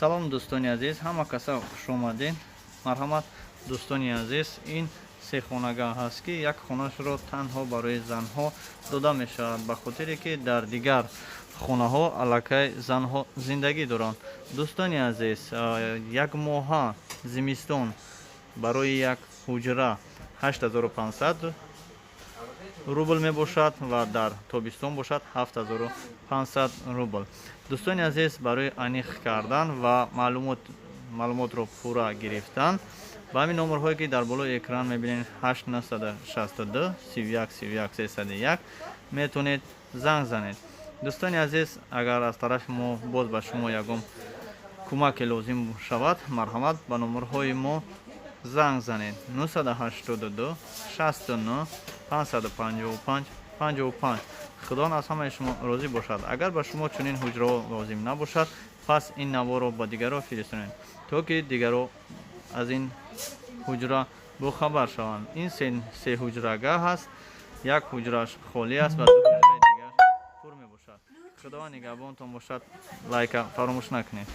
Салом, дӯстони азиз, ҳама каса хушомадед. Марҳамат, дӯстони азиз, ин се хонага ҳаст, ки як хонашро танҳо барои занҳо дода мешавад, ба хотире ки дар дигар хонаҳо аллакай занҳо зиндагӣ доранд. Дӯстони азиз, як моҳа зимистон барои як ҳуҷра 8500 рубл мебошад ва дар тобистон бошад 7500 рубл. Дӯстони азиз, барои аниқ кардан ва маълумотро пурра гирифтан ба ҳамин номерҳое, ки дар болои экран мебинед, 8962 31 31 301, метавонед занг занед. Дӯстони азиз, агар аз тарафи мо боз ба шумо ягон кӯмаке лозим шавад, марҳамат, ба номерҳои мо занг занед: 982 69 555 55. Худо аз ҳамаи шумо розӣ бошад. Агар ба шумо чунин ҳуҷраҳо лозим набошад, пас ин наворро ба дигарро фиристонед, то ки дигарро аз ин ҳуҷра бохабар шаванд. Ин се ҳуҷрагаҳ ҳаст, як ҳуҷраш холӣ аст ва ду ҳуҷраи дигар пур мебошад. Худованд нигаҳбонтон бошад. Лайка фаромӯш накунед.